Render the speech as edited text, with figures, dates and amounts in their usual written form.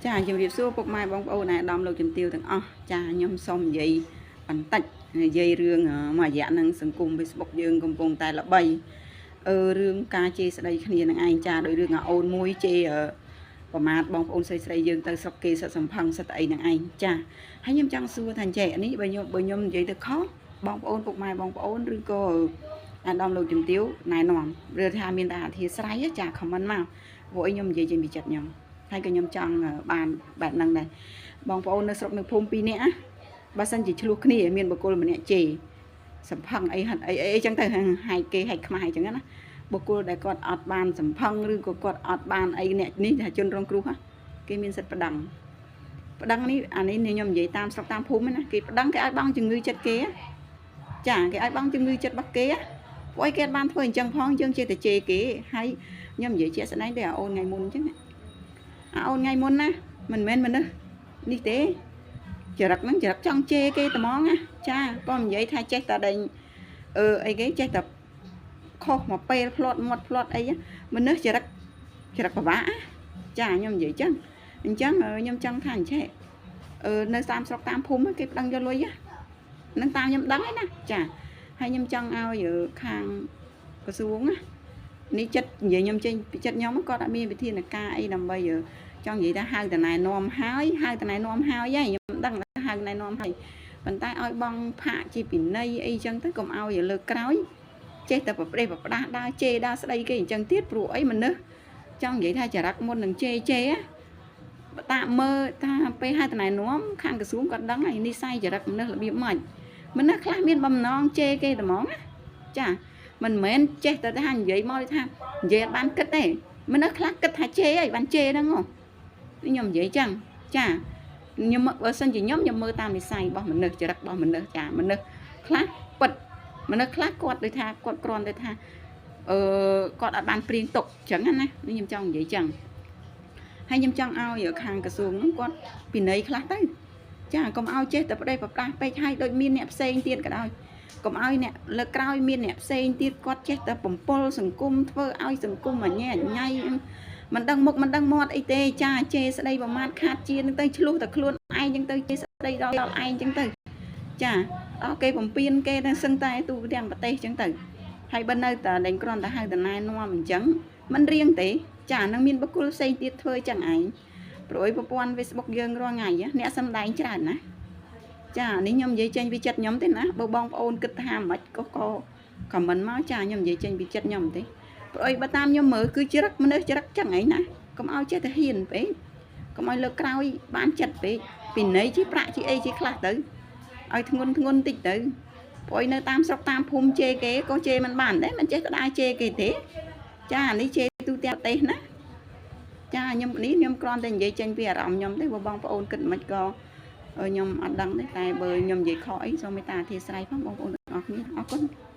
ចាជំរាបសួរពុកម៉ែបងប្អូនអាដាមលោកជំទាវទាំងអស់ចាខ្ញុំសូមនិយាយបន្តិចនិយាយរឿងមួយរយៈហ្នឹងសង្គម Facebook យើងកំពុងតែល្បីអឺរឿងការជេរស្ដីគ្នានឹងឯងចាដោយរឿងអាអូនមួយជេរប្រមាថបងប្អូនស្រីស្រីយើងទៅស្រុកគេសិតសំផឹងសិតអីនឹងឯងចាហើយខ្ញុំចង់សួរថាចេះនេះបើខ្ញុំនិយាយទៅខុសបងប្អូនពុកម៉ែបងប្អូនឬក៏អាដាមលោកជំទាវណែនាំឬថាមានតែអធិស្ឋានចា comment មកព្រោះអីខ្ញុំនិយាយចេញពីចិត្តខ្ញុំហើយក៏ខ្ញុំចង់បានបែបហ្នឹងដែរបងប្អូននៅស្រុកនៅភូមិពីរនាក់ណាបើសិនជាឆ្លោះគ្នាមានបុគ្គលម្នាក់ជេរសំផឹងអីហិតអីអីចឹងទៅហែកគេហែកខ្មាស់អីចឹងណាបុគ្គលដែលគាត់អត់បានសំផឹងឬក៏គាត់អត់បានអីអ្នកនេះថាជនរងគ្រោះគេមានសិទ្ធិប្តឹងប្តឹងនេះអានេះខ្ញុំនិយាយតាមស្រុកតាមភូមិណាគេប្តឹងគេឲ្យបង់ជំងឺចិត្តគេចាគេឲ្យបង់ជំងឺចិត្តរបស់គេព្រោះអីគេអត់បានធ្វើអញ្ចឹងផងយើងចេះតែជេរគេហើយខ្ញុំនិយាយជាក់ស្ដែងទៅអាអូនថ្ងៃមុនអញ្ចឹងអាអូនថ្ងៃមុនណាមិនមែនមនុស្សនេះទេចរិតហ្នឹងចរិតចង់ជេរគេត្មងណាចាក៏និយាយថាចេះតែដេញអឺអីគេចេះតែខុសមកពេលផ្្លាត់មាត់ផ្្លាត់អីមនុស្សចរិតចរិតពិបាកចាខ្ញុំនិយាយចឹងអញ្ចឹងខ្ញុំចង់ថាអញ្ចេះអឺនៅតាមស្រុកតាមភូមិគេប្តឹងយកលុយហ្នឹងតាមខ្ញុំដឹងហើយណាចាហើយខ្ញុំចង់ឲ្យខាងក្រសួងណានេះចិត្តនិយាយខ្ញុំចេញពីចិត្តខ្ញុំគាត់អត់មានវិធានការអីដើម្បីចង់និយាយថាហៅតណែនាំហើយហៅតណែនាំហើយហើយខ្ញុំដឹងថាហៅណែនាំហើយប៉ុន្តែឲ្យបងផាកជាពិន័យអីចឹងទៅកុំឲ្យលើកក្រោយចេះតែប្រប្រេះប្រផ្ដាស់ដើរជេរដើរស្ដីគេអញ្ចឹងទៀតព្រោះអីមនុស្សចង់និយាយថាចរិតមុននឹងជេរជេរតាមើលថាពេលហៅតណែនាំខាងក្រសួងគាត់ដឹងហើយនិស័យចរិតមនុស្សរបៀបម៉េចមនុស្សខ្លះមានបំណងជេរគេត្មងណាចាមិនមែនចេះតែថានិយាយមកថានិយាយអត់បានគិតទេមនុស្សខ្លះគិតថាជេរហើយបានជេរហ្នឹងហ៎ខ្ញុំនិយាយចឹងចាខ្ញុំបើសិនជាខ្ញុំខ្ញុំមើលតាមនិស័យរបស់មនុស្សចរិតរបស់មនុស្សចាមនុស្សខ្លះពិតមនុស្សខ្លះគាត់ដូចថាគាត់គ្រាន់តែថាអឺគាត់អត់បានព្រៀងទុកចឹងណាខ្ញុំចង់និយាយចឹងហើយខ្ញុំចង់ឲ្យខាងក្រសួងហ្នឹងគាត់ពិន័យខ្លះទៅចាកុំឲ្យចេះតែប្តេប្រប្រាស់ពេកហើយដូចមានអ្នកផ្សេងទៀតក៏ដោយកុំឲ្យអ្នកលើកក្រោយមានអ្នកផ្សេងទៀតគាត់ចេះតែបំពល់សង្គមធ្វើឲ្យសង្គមអញែញ៉ៃមិនដឹងមុខមិនដឹងមាត់អីទេចាជេរស្ដីប្រមាថខាតជានឹងទៅឆ្លោះតែខ្លួនឯងចឹងទៅជេរស្ដីដល់ដល់ឯងចឹងទៅចាដល់គេបំពេញគេទាំងសឹងតែទូទាំងប្រទេសចឹងទៅហើយបើនៅតែលែងគ្រាន់តែហៅតណែនាំអញ្ចឹងមិនរៀងទេចានឹងមានបុគ្គលផ្សេងទៀតធ្វើចឹងឯងព្រោះឯប្រព័ន្ធ Facebook យើងរាល់ថ្ងៃអ្នកសំដែងច្រើនណាចានេះខ្ញុំនិយាយចេញពីចិត្តខ្ញុំទេណាបើបងប្អូនគិតថាមិនក៏ក៏ខមមិនមកចាខ្ញុំនិយាយចេញពីចិត្តខ្ញុំទេព្រោះអីបើតាមខ្ញុំមើលគឺចរិតមនុស្សចរិតចឹងឯងណាកុំឲ្យចេះតែហ៊ានពេកកុំឲ្យលើកក្រោយបានចិត្តពេកពីណីជាប្រាក់ជាអីជាខ្លះទៅឲ្យធ្ងន់ធ្ងន់តិចទៅព្រោះឯនៅតាមស្រុកតាមភូមិជេរគេក៏ជេរមិនបានដែរមិនចេះតែដើរជេរគេទេចានេះជេរទូទាំងប្រទេសណាចាខ្ញុំនេះខ្ញុំគ្រាន់តែនិយាយចេញពីអារម្មណ៍ខ្ញុំទេបើបងប្អូនគិតមិនក៏ខ្ញុំអត់ដឹងទេតែបើខ្ញុំនិយាយខុសអីសូមមេត្តាអធិស្ឋានផងបងប្អូនទាំងអស់គ្នាអរគុណ។